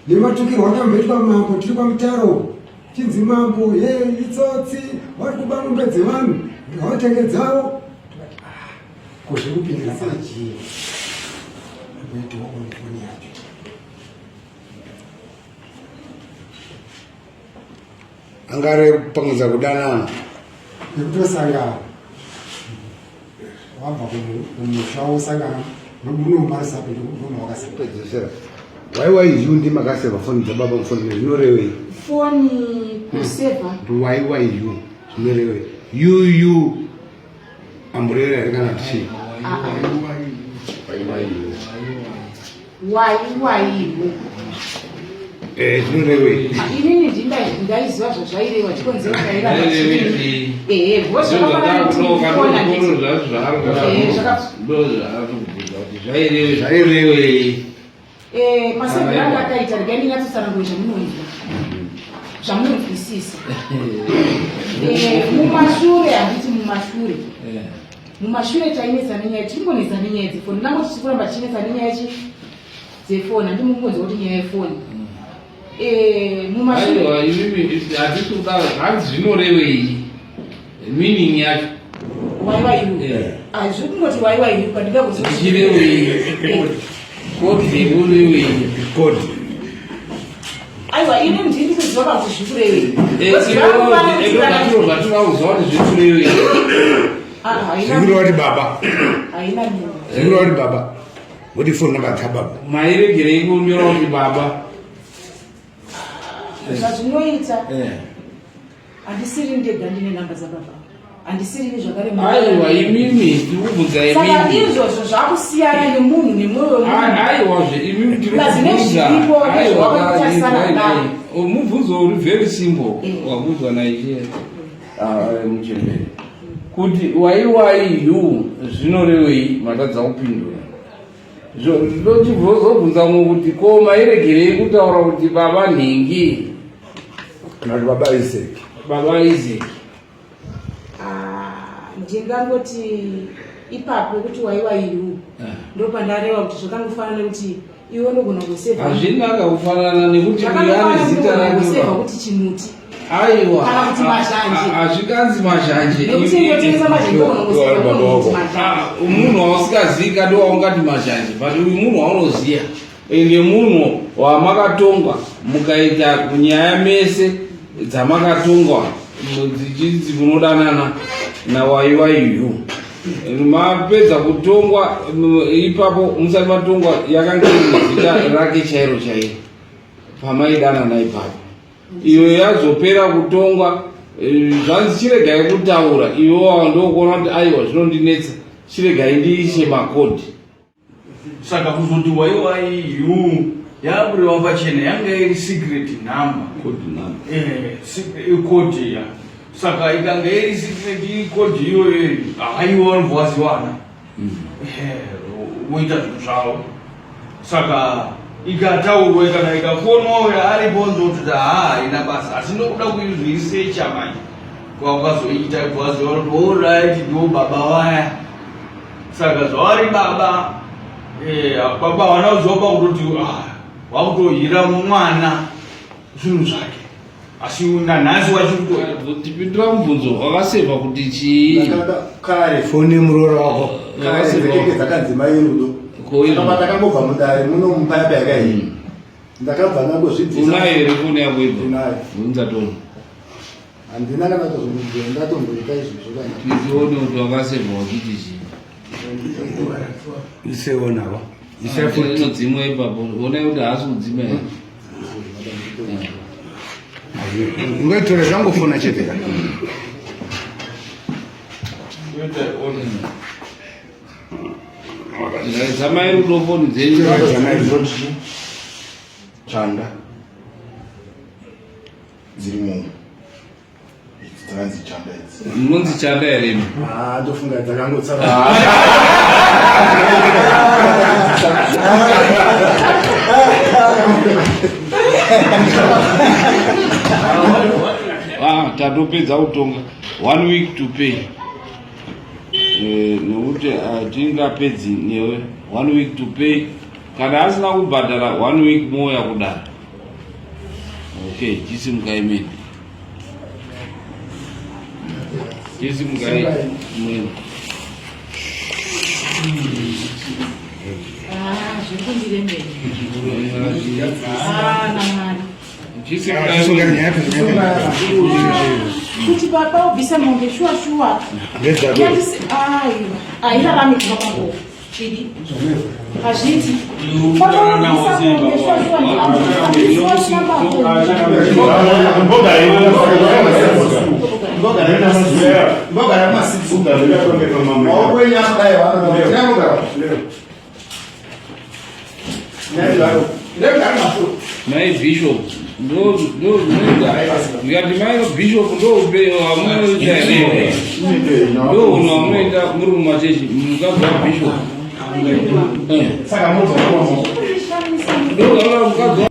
Nematukirwo akamboitwa mambo tiri kwaMutaro chinzi mambo ye itsotsi vari kuba mombe dzevanhu ngavatenge dzavo. Tikati ah, ko zviri kupindira pachii? Amboitawo foni yacho. Angare kupangidza kudanana nekutosangana wabva kumusha wosangana munomarisa pedzesera waiwaiyu ndi makaseva foni dzababa mufoni zvinorevei foni kuseva waiwaiyu zvinorevei yuyu amburera here kana kuti chii Waiwaiwo. Eh, zvinorevei? Ah, inini ndaiziva zvazvaireva chikonzero chaireva ehe zvairevei eh, masevhero anga akaita regai ndinyatsotsanangure zvamunoizwa zvamunonzwisisa eh, mumashure handiti mumashure Mumashure tainetsa nenyaya tiringonetsa nenyaya dzefoni ndangoti tiri kuramba tichinetsa nenyaya chi dzefoni handi mukungonzwa kuti nyaya yefoni mm. eh, mumashure hatisi kuda hanzi zvinorevei meaning yacho waiwaiu ah, zviri kungoti waiwaiu pandingakuzichirevei kodi yekurevei kodi Aiwa ini ndiri kuziva kuti zvikurevei. Zvatinoziva kuti zvikurevei. Zvikureva kuti baba. Zvikureva kuti baba. Woti phone number dzababa. Mairegerei kunyora kuti baba. Zvazvinoita. Eh. Handisiri ndega ndine namba dzababa. Handisiri zvakare. Aiwa imimi tiri kubvunza imimi. Saka izvozvo zvakusiyana nemunhu nemwoyo wemunhu. Aiwa zve imimi tiri kubvunza. Nezviripo nezvawakatarisana navo. Mubvunzo uri very simple eh. wabvunzwa naishe ah, muchembere kuti waiwai you zvinorevei matadza kupindura Ndochibvozobvunza mumwe kuti ko mairegerei kutaura kuti baba nhingi kana kuti baba Isaac. Baba Isaac. Ah, ndingangoti ipapo kuti waiwaiyu eh. ndopandareva kuti zvakangofanana nekuti iwe unogona kuseva hazvina kakufanana nekuti uyo ane zita rake kuti chimuti aiwa kana kuti mazhanje hazvikanzi mazhanje nekuti inotengesa mazhanje ah, munhu wausingazivi kadi waungati mazhanje but uyu munhu waunoziva ende munhu wamakatongwa mukaita nyaya mese dzamakatongwa dzichinzi munodanana nawaiwaiyu mapedza kutongwa ipapo musati matongwa yakanga iri zita rake chairo chairo pamaidanana ipapo iyo yazopera kutongwa eh, zvanzi chiregai kutaura iwe ndokuona kuti aiwa zvinondinetsa chiregai ndiishe makodhi saka kuzoti waiwaiyu yaburewa pachena yanga iri secret number kodi eh, ya saka ikanga iri secret kodi iyoyo haiwa vanobva vaziwana mm. eh, voita zvinhu zvavo saka ikataurwa kana ikafonwa uyo aripo ndototi haa haina basa asi ndokuda kuizvisecha manje kwaukazoita kwaziva kuti orit ndo baba vaya saka zvavari baba eh, baba havana kuziva pakutoti ah, wakutohira mwana zvinhu zvake asi nanhasi wachikutipindura mubvunzo wakasevha kuti chii kare foni yemuroora wako kare dzakanzi mai rudo kama takangobva mudare muno mupaya payakaiyi hmm. ndakabva ndangozvibvisa unayo here foni yako ibva bvunza toni handina kana kuzomubvira ndatomboita izvozvo kana tione kuti wakasevha wachiti chii iseonava inodzimwa ipapo onai kuti haasi kudzima here ungaitore zvangofona chete ka dzamai rudo foni dzenyu chanda dziri muno dzakanzi chanda idzi munonzi chanda here imi ah, ndofunga dzakangotsara ah, tatopedza kutonga one week to pay eh, nekuti hatingapedzi newe one week to pay kana asina kubhadhara one week mouya kudare. Okay, chisimukai mene. Chisimukai mene. Ah, zviri kundiremera. Ah, namwari. Chisimukai mene. Kuti baba ubvise mombe shuwa shuwa. Aiwa, hairarami kubva pambo. Chidi. Hazviiti. Baba ubvisa mombe shuwa shuwa. Mai Bishop ndo ndo zvinoita ndikati mai Bishop ndo upe wamunoita here ndo unhu wamunoita muri mumachechi mukadzi wa Bishop. Ndo mukadzi.